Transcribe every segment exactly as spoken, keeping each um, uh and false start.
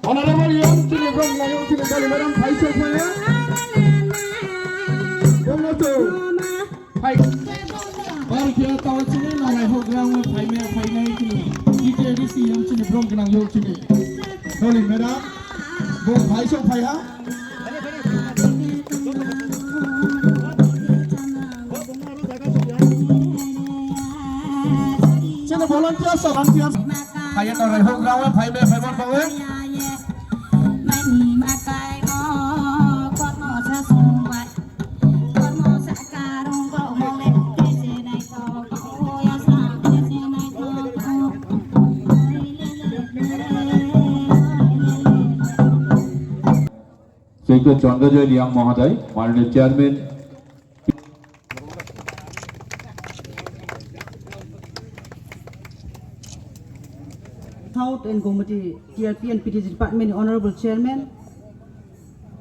Honorable M chini bromnang yo chini doli madam phai se phai ya. Bongno to. Phai. Bari khe tao chini narai houhgra ong phai me phai nai chini. T J D C M chini brom gnang yo chini. Doli madam. Bung phai se phai ha. Chini volunteers, volunteers. Phai ya narai houhgra ong phai me phai mon bawe. শ্রীযুক্ত চন্দ্রজয় রিয়াং মহোদয়, মাননীয় chairman. South and Gomati T R P and P T G department ni honorable chairman,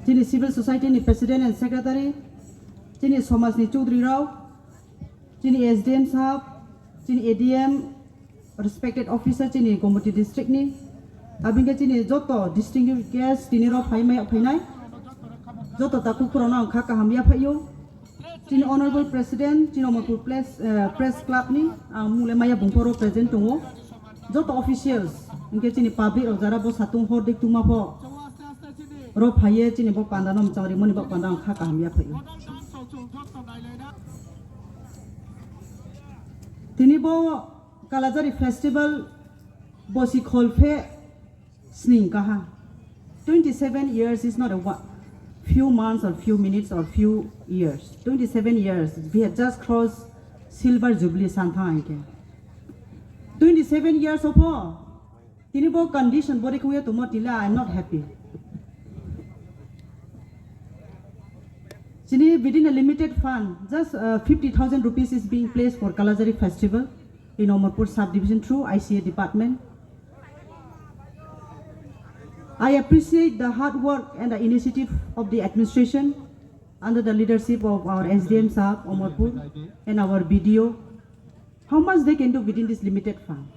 chini civil society ni president and secretary, chini somaj ni chudri rao, chini S D M sahab, chini A D M, respected officer chini Gomati district ni, abing khe chini joto distinguished guest tini rao phai mai yag phainai, joto takhu khurao no ang kha kaham yaphaih ou. Chini honorable president, chini Amarpur press, eh, press club ni, ang mung le mai ya bung pho ro present tong ou. Joto officials, hing khe chini public rao jara bo satung hor dei tungma pho ro phai ye chini bo panda no mchang rimo ni bo panda ang kha kaham yaphaih ou. Tini bo Kalajari festival bosi kholpheh sning kaha. Twenty-seven years is not a wa-, few months or few minutes or few years. Twenty-seven years, we have just crossed silver jubilee santha hing khe. Twenty-seven years of all, tini bo condition bo rikhu ye tongmo tila, I am not happy. Chini within a limited fund, just, uh, fifty thousand rupees is being placed for Kalajari festival in Amarpur subdivision through I C A department. I appreciate the hard work and the initiative of the administration under the leadership of our S D M sahab, Amarpur, and our B D O. How much they can do within this limited fund?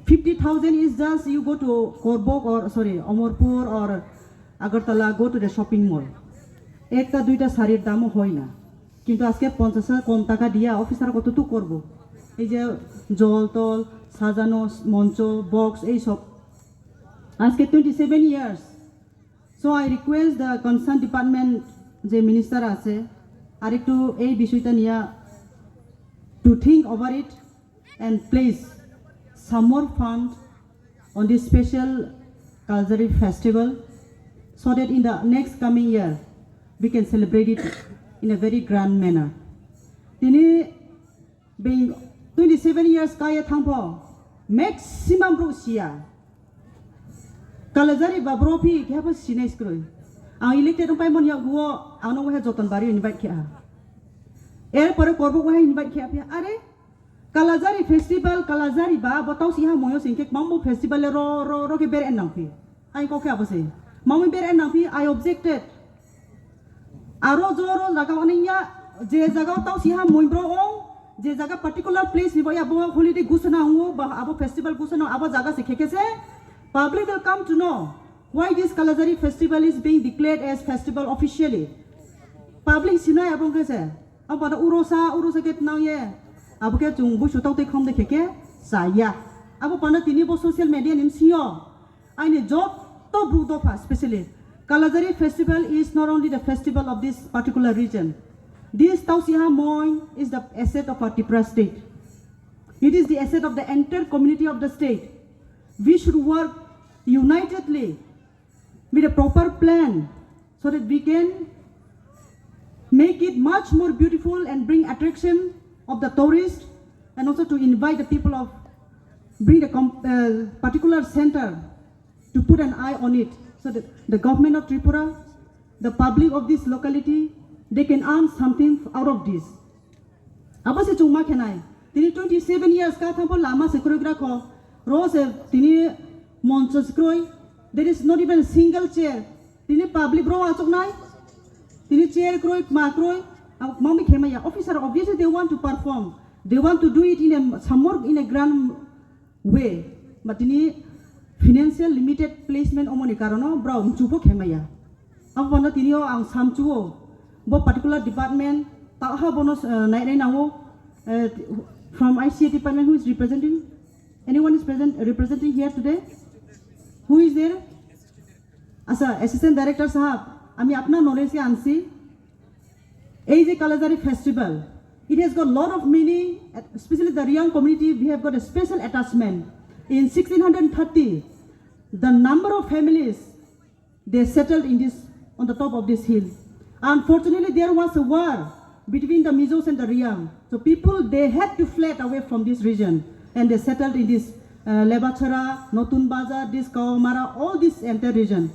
Fifty thousand is just you go to Korbok or, sorry, Amarpur or Agartala, go to the shopping mall. Ekta duita sarir dam o hoy na. Kintu ajke ponchash kom taka diya, officer koto tu korbo? Ei je jol tol, sajano, moncho, box, ei sob. Ajke twenty seven years. So I request the concerned department, je minister আছে, আরেকটু এই বিষয়টা নিয়ে to think over it and place some more fund on this special Kalajari festival so that in the next coming year we can celebrate it in a very grand manner. Tini Being twenty seven years ka ye thanng pho, maximum brouh si ya. Kalajari ba brouh phi khe pho sinai se kroi. Ang elected ongpaimo ni yakgu wo ang no waha Joton Bari invite khe ha. Er pore Korbok waha invite khe ha phi ha. Are, Kalajari festival, Kalajari ba, bo tausi ha moing yo sing khe kmang bo festival le ro, ro, ro khe bere nang phi. Aini kau khe abo se. Mami bere nang phi, I objected. Aro joro zaga wo nai ya, je zaga wo tausi ha moing brouh ong, je zaga particular place ni bo ya bo holiday ghosona ong o, ba abo festival ghosona abo zaga se khe khe se, public will come to know why this Kalajari festival is being declared as festival officially. Public sinai abo khe se, abo no urosa, urosa khe tnang ye, abo khe chung busu tau tei khom de khe khe, sa ya. Abo panda tini bo social media ni bsing yo, Aini joto brouh dopha, specially, Kalajari festival is not only the festival of this particular region. This Tausiha Moing is the asset of our Tripura state. It is the asset of the entire community of the state. We should work unitedly with a proper plan so that we can make it much more beautiful and bring attraction of the tourist, and also to invite the people of, bring the com-, uh, particular center to put an eye on it, so that the government of Tripura, the public of this locality, they can earn something out of this. Abo se chung ma khe nai. Tini twenty seven years ka thanng pho lama se kroi gra kho. Ro se tini moncho se kroi. There is not even a single chair. Tini public ro achouh nai. Tini chair kroi, kma kroi. Abo kma mi khe mai ya. Officer, obviously they want to perform. They want to do it in a some more in a grand way, but tini financial limited placement omo ni karon no brao mchu pho khe mai ya. Abo panda tini yo ang samchu ou, bo particular department taha bo no, uh, nai nai nang ou, uh, from I C A department, who is representing? Anyone is present, representing here today? Who is there? Asa, Assistant Director sahab, ami apnar knowledge ke ansi. Ei je Kalajhari festival, it has got lot of meaning, especially the Reang community, we have got a special attachment. In sixteen hundred thirty, the number of families, they settled in this, on the top of this hill. Unfortunately, there was a war between the Mizos and the Reang. So people, they had to fled away from this region and they settled in this, uh, Lebachara, Notun Bazar, this Kawamara, all this entire region.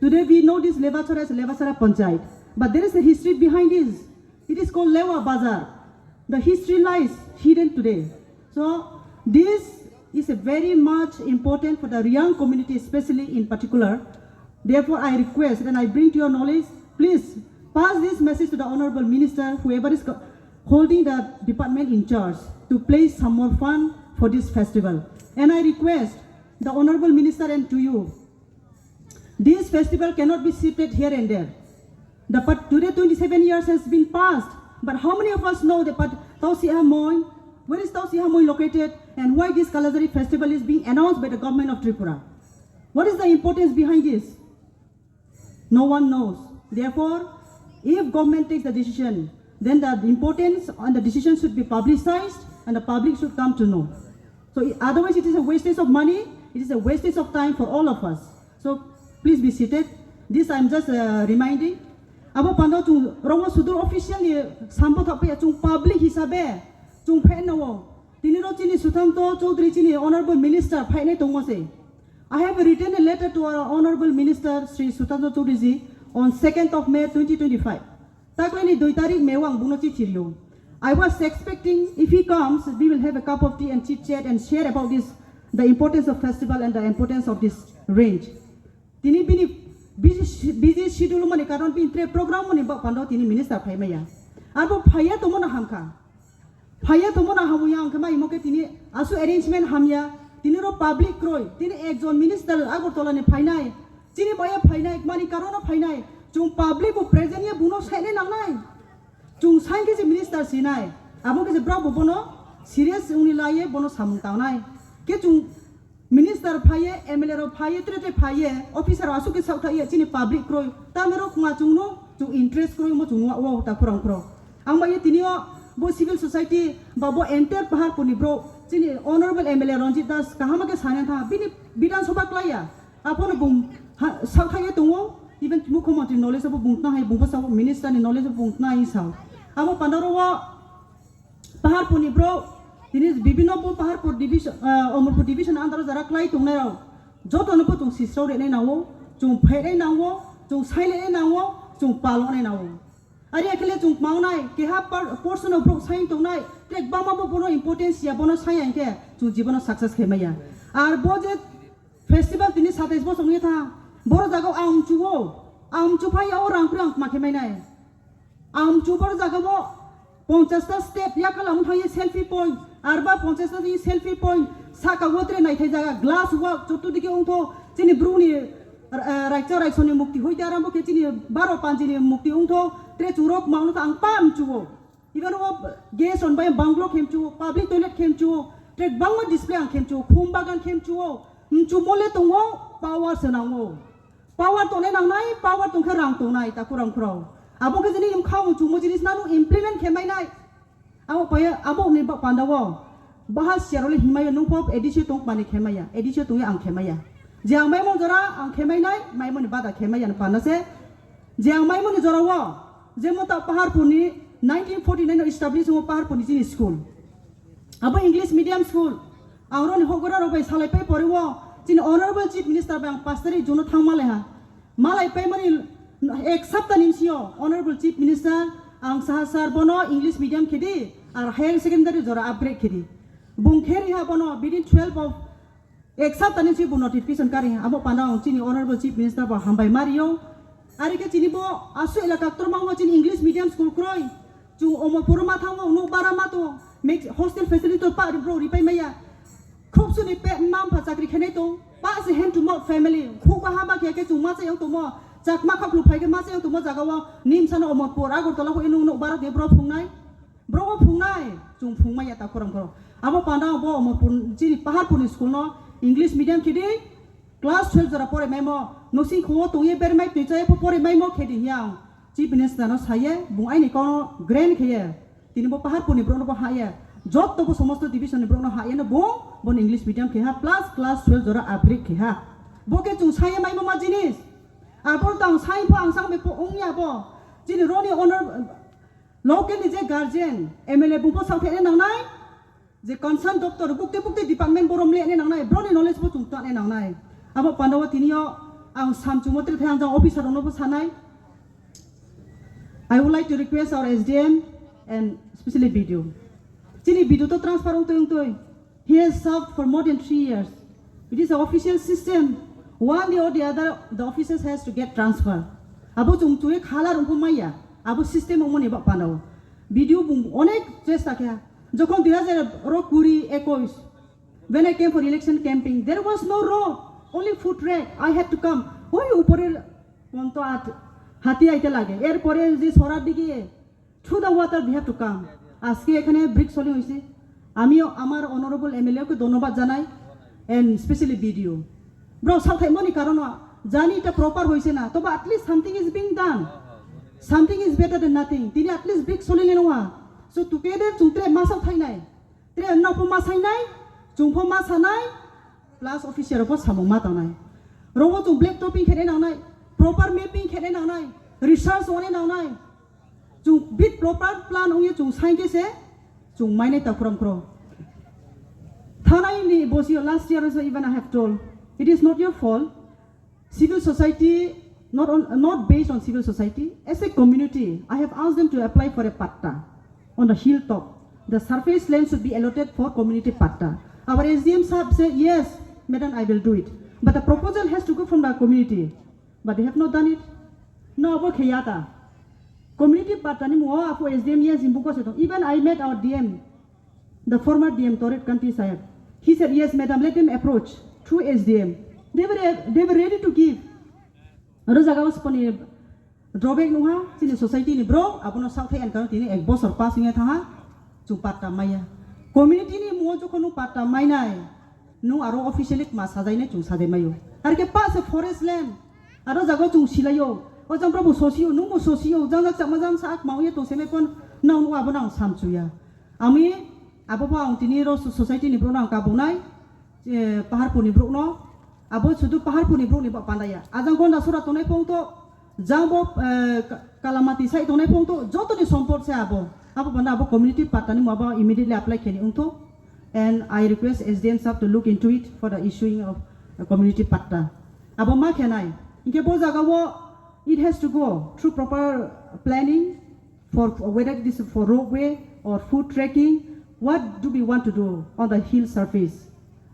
Today we know this Lebachara as Lebachara Panchayat. But there is a history behind this. It is called Lewa Bazar. The history lies hidden today. So this is a very much important for the Reang community, especially in particular. Therefore, I request and I bring to your knowledge, please pass this message to the Honorable Minister, whoever is co- holding the department in charge, to place some more fund for this festival. And I request the Honorable Minister and to you, this festival cannot be shifted here and there. The part today twenty-seven years has been passed, but how many of us know the part Tausih Hamoing? Where is Tausih Hamoing located? And why this Kalajhari festival is being announced by the government of Tripura? What is the importance behind this? No one knows. Therefore, if government takes the decision, then the importance and the decision should be publicized and the public should come to know. So i- otherwise, it is a wastage of money, it is a wastage of time for all of us. So please be seated. This I am just, uh, reminding. Abo panda chung rao sudur official ni sambo thaphi ya, chung public hisabe chung phainai ou. Tini ro chini Sutanto Chowdhury chini Honorable Minister phainai tongmo se. I have written a letter to our Honorable Minister Shri Sutanto Chowdhury ji on second of May twenty twenty-five. Taklai ni dui tarik May wo ang bung no chithi ri ou. I was expecting if he comes, we will have a cup of tea and chit chat and share about this, the importance of festival and the importance of this range. Tini bini busy, busy schedule mani karon bini tre program mani ba panda tini minister phai mai ya. Arbo phai ya tongmo no hamkha. Phai ya tongmo no hamya ang khe maimo khe tini asu arrangement hamya. Tini ro public kroi, tini ekjon minister Agartala ni phainai. Chini ba ye phainai, mani karon no phainai. Chung public bo present ye bung no sainai nangnai. Chung saing khe se minister sinai. Abo khe se brao bo bono serious ong ni la ye bono samung tangnai. Khe chung minister phai ye, M L A rao phai ye, tre tre phai ye, officer rao asuh khe saohthaih ye, chini public kroi. Tamo rao kma chung no, chung interest kroimo chung nuh wo, takhu rangkhro. Ang ba ye tini yo bo civil society, ba bo entire Paharpur ni brouh, chini Honorable M L A Ranjit Das, kaham khe sana tha, bini Bidhan Sabha klái ya. Apho no bung ha- saohthaih ye tong ou, even Mukhyamantri knowledge abo bung tnang hai, bung bo sao, minister ni knowledge abo bung tnang hai sao. Abo panda rao wo Paharpur ni brouh, tini bibhinno bo Paharpur division, ah, Amarpur division under wo jara klái tongnai rao, joto no pho chung sisrao ri nai nang ou, chung phainai nang ou, chung sainai nang ou, chung palo nai nang ou. Are ya khe le chung kmang nai, keha par- portion of brouh saing tongnai, tre gbangma bo bono importance ya, bono saing ya hing khe chung jibono success khe mai ya. Ar bo je festival tini satais bosong ye tha, boro jaga ang mchu ou, ang mchu phai ya o rang kroi ang kma khe mai nai. Ang mchu boro jaga wo পঞ্চাশটা step yakala ong thang ye selfie point, arba পঞ্চাশটা selfie point, saka wo tre naithai jaga glass wall, চতুর্দিকে ong tho, chini Bru ni, eh, Raikcha Raikso ni mukti hoite arambo khe chini baro panji ni mukti ong tho, tre chung rao kma ong no tha ang pa mchu ou. Iba rao wo gas on bai bungalow khe mchu ou, public toilet khe mchu ou, tre gbangma display ang khe mchu ou, khum bagan khe mchu ou, mchumo le tong ou, power se nang ou. Power tongnai nangnai, power tong khe rang tongnai, takhu rangkhro. Abo khe jini mkha mchumo jinis nang no implement khe mai nai. Abo pai ye, abo ni ba- panda wo. Baha siya rao le hingmai ya, nung pho A D C tong mani khe mai ya, A D C tong ye ang khe mai ya. Je ang maimo jora ang khe mai nai, maimo ni bada khe mai ya ni panda se. Je ang maimo ni jora wo, jemo ta Paharpur ni nineteen forty nine no establish ongmo Paharpur ni chini school. Abo English medium school. Ang ro ni houhgra rao bai salaipai pore wo, chini Honorable Chief Minister bai ang পাঁচ তারিখ June no thanng malai ha. Malaipaimo ni ek sapta ni bsing yo Honorable Chief Minister ang saha sir bono English medium khe di, ar higher secondary jora upgrade khe di. Bung khe ri ha bono within twelve of ek sapta ni bsing bung notification kari ha. Abo panda ang chini Honorable Chief Minister bo hambai ma ri ou. Are khe chini bo asu elaka ktorma wo chini English medium school kroi. Chung Omorpur ma thanng ou, nouh bara ma tong. Hostel facility to pah ri bro ripai mai ya. Khub su ni pe mma mpha chakri khe nai tong. Pah se hand to mouth family. Khub ba ha ba khe khe chung ma cha yag tongmo. Chakma khakhlu phai khe ma cha yag tongmo zaga wo. Nimsa no Omorpur, Agartala pho nung nouh bara de bro phung nai. Bro wo phung nai. Chung phung mai ya ta khorang khorang. Abo panda bo Omorpur chini Paharpur ni school no English medium khe di. Class twelve jora pore maimo, nosing khong wo tong ye bermai tui chá ye pho pore maimo khe di hing ye ang Chief Minister no sa ye, bung aini kau no grant khe ye. Tini bo Paharpur ni brouh no bo hah ye, joto bo somosto division ni brouh no hah ye no bung, bo ni English medium khe ha, plus class twelve jora upgrade khe ha. Bo khe chung sa ye maimo ma jinis. Abo tang sai pho ang sang be pho ong ya bo. Chini roni honor, local ni je guardian, M L A bung pho saothai nai nang nai. Je concern doctor, bukti bukti department boro mle nai nang nai, bro ni knowledge pho chung ta nai nang nai. Abo panda wo tini yo ang samchumo tre thai ang jang officer rao no pho sa nai. I would like to request our S D M and especially B D O. Chini B D O to transfer ong tui ong tui. He has served for more than three years. It is an official system. One day or the other, the officers has to get transfer. Abo chung chu ye khala rung pho mai ya. Abo system ongmo ni ba panda wo. B D O bung onek chesta khe ha. Jokhon dui hazar kuri, ekush, when I came for election campaign, there was no road, only foot track. I had to come. ওই উপরের পর্যন্ত আট, হাতি আইতে লাগে। এরপরে যে সরার দিকে through the water we have to come. আজকে এখানে brick solid হয়েছে। আমিও আমার honorable M L A কে ধন্যবাদ জানাই, and specially B D O. Bro, সাথে মনে কারণ জানি এটা proper হয়েছে না, তবে at least something is being done. Something is better than nothing. Tini at least brick solid le nungha. So together chung tre ma sao thai nai. Tre no pho ma sai nai, chung pho ma sa nai, plus official rao pho samung ma tang nai. Rao wo chung black topping khe nai nang nai, proper mapping khe nai nang nai, research ong nai nang nai. Chung bit proper plan ong ye chung sai khe se, chung mai nai ta khorang khorang. Thanai ni bosi yo last year also even I have told, it is not your fault. Civil society, not on, not based on civil society, as a community, I have asked them to apply for a patta on the hilltop. The surface land should be allotted for community patta. Our S D M sahab said, "Yes, madam, I will do it." But the proposal has to go from the community. But they have not done it. No, abo khe ya ta. Community patta ni mung wo aphuh S D M yes hing buko se tong. Even I met our D M, the former D M Torit Kanti Saheb. He said, "Yes, madam, let them approach through S D M." They were, they were ready to give. Aro jaga wo sponi drawback nung ha, chini society ni brouh, abo no saohthai ang karo tini ek bosor pass ong ye thanng ha, chung patta mai ya. Community ni mung wo jokhon nung patta mai nai, nung aro officially kma sajai nai chung sajai mai ou. Are khe pa se forest land, aro jaga wo chung silai ou. O jang brouh bu sosi ou, nung bu sosi ou, jang jak chakma jang sa kma ong ye tong se mai pho, nang nuh abo nang samchu ya. Ami, abo pho ang tini ro society ni brouh no ang kabung nai, Paharpur ni brouh no, abo sudu Paharpur ni brouh ni ba panda ya. Ajang Gondasora tongnai phongtho, jang bo, Kalamati side tongnai phongtho, joto ni sompot se abo. Abo panda abo community patta ni mung abo immediately apply khe ni ongtho. And I request S D M sahab to look into it for the issuing of a community patta. Abo ma khe nai. Hing khe bo jaga wo, it has to go through proper planning for, whether it is for roadway or foot trekking, what do we want to do on the hill surface?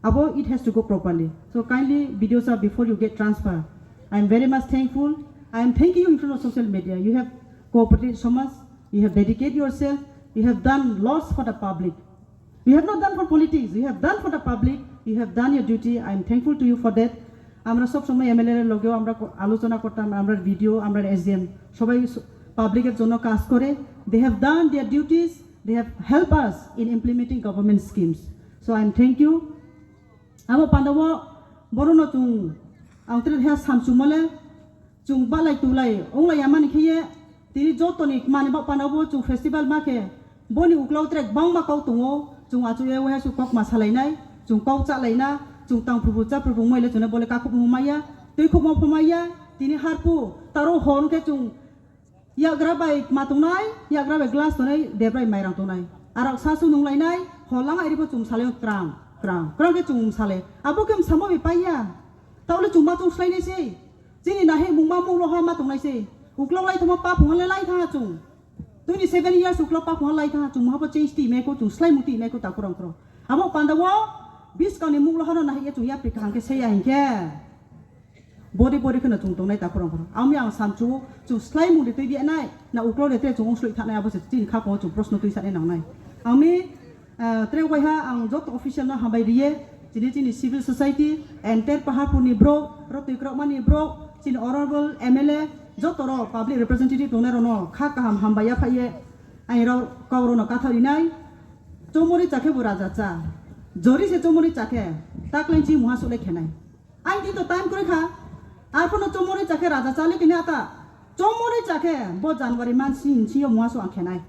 Abo, it has to go properly. So kindly, B D O sir, before you get transfer, I am very much thankful. I am thanking you in front of social media. You have cooperated so much. You have dedicated yourself. You have done lots for the public. You have not done for politics. You have done for the public. You have done your duty. I am thankful to you for that. আমরা সব সময় এমএলএ র লগেও আমরা ক-, আলোচনা করতাম, আমরা ভিডিও, আমরা এসডিএম, সবাই স-, পাবলিকের জন্য কাজ করে। They have done their duties. They have helped us in implementing government schemes. So I am thank you. Abo panda wo boro no chung, ang tre ha samchumo le, chung balai tulai onglai ya mani khe ye, tini joto ni mani ba panda wo chung festival ma khe, bo ni uklau tre gbangma kau tong ou, chung achouh ye waha su kaukma salai nai, chung kau chálai na, chung tangphubu cháphubu mai le chung le bo le kakhouhmo mai ya, tuikhouhmo pho mai ya, tini harpu, taro hor khe chung Yakgra bai kma tongnai, yakgra bai glass tongnai, debra bai mairang tongnai. Arak sasu nunglainai, holang airi pho chung salai krang, krang, krang khe chung salai. Abo khe msamo bai pai ya. Taoh le chung ma chung slái nai sei. Chini nahi mungma mungloha ma tongnai sei. Uklau lai thangma pa phungha le lai thanng ha chung. Twenty seven years uklau pa phungha lai thanng ha chung, maha pho change ti mai kho chung, sláimung ti mai kho takhu rang kro. Abo panda wo, buskang ni mungloha no nahi ye chung yapri kaham khe sei ya hing khe. Body body kheno chung tongnai takhu rang kro. Ang mi ang samchu, chung sláimung de tui bi nai, na uklau de tre chung ongsloih thanai abo se chini khaphang wo chung prosno tuisanai nangnai. Ang mi Tre waiha ang joto official no hambai ri ye, chini chini civil society, entire Paharpur ni brouh, ro tui kraohma ni brouh, chini honourable M L A, joto ro public representative tongnai rao no kha kaham hambai yaphaih ye, aini rao kau rao no kathaoh ri nai. Chomori chá khe bo raja chá. Jori se chomori chá khe, takleing chini mungha suh le khe nai. Aini tito time kroi kha, arphuh no chomori chá khe raja chá le khe nai ata. Chomori chá khe bo January month sing sing yo mungha suh ang khe nai.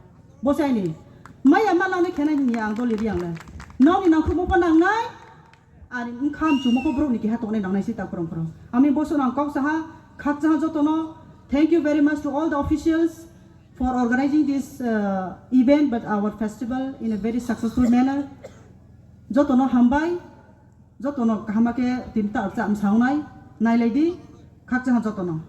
Bo se aini maya ma lang ni khe nai hing ye ang doli ri ang le. Nrao ni nangkhruhmo pho nang nai, ani bkha mchumo pho brouh ni keha tongnai nang nai se ta krong krong. Ami bo suh no ang kau sa ha, khakchang ha joto no, thank you very much to all the officials for organising this event, but our festival in a very successful manner. Joto no hambai, joto no kaham khe tini ta rcha msa ong nai, nailai di, khakchang ha joto no.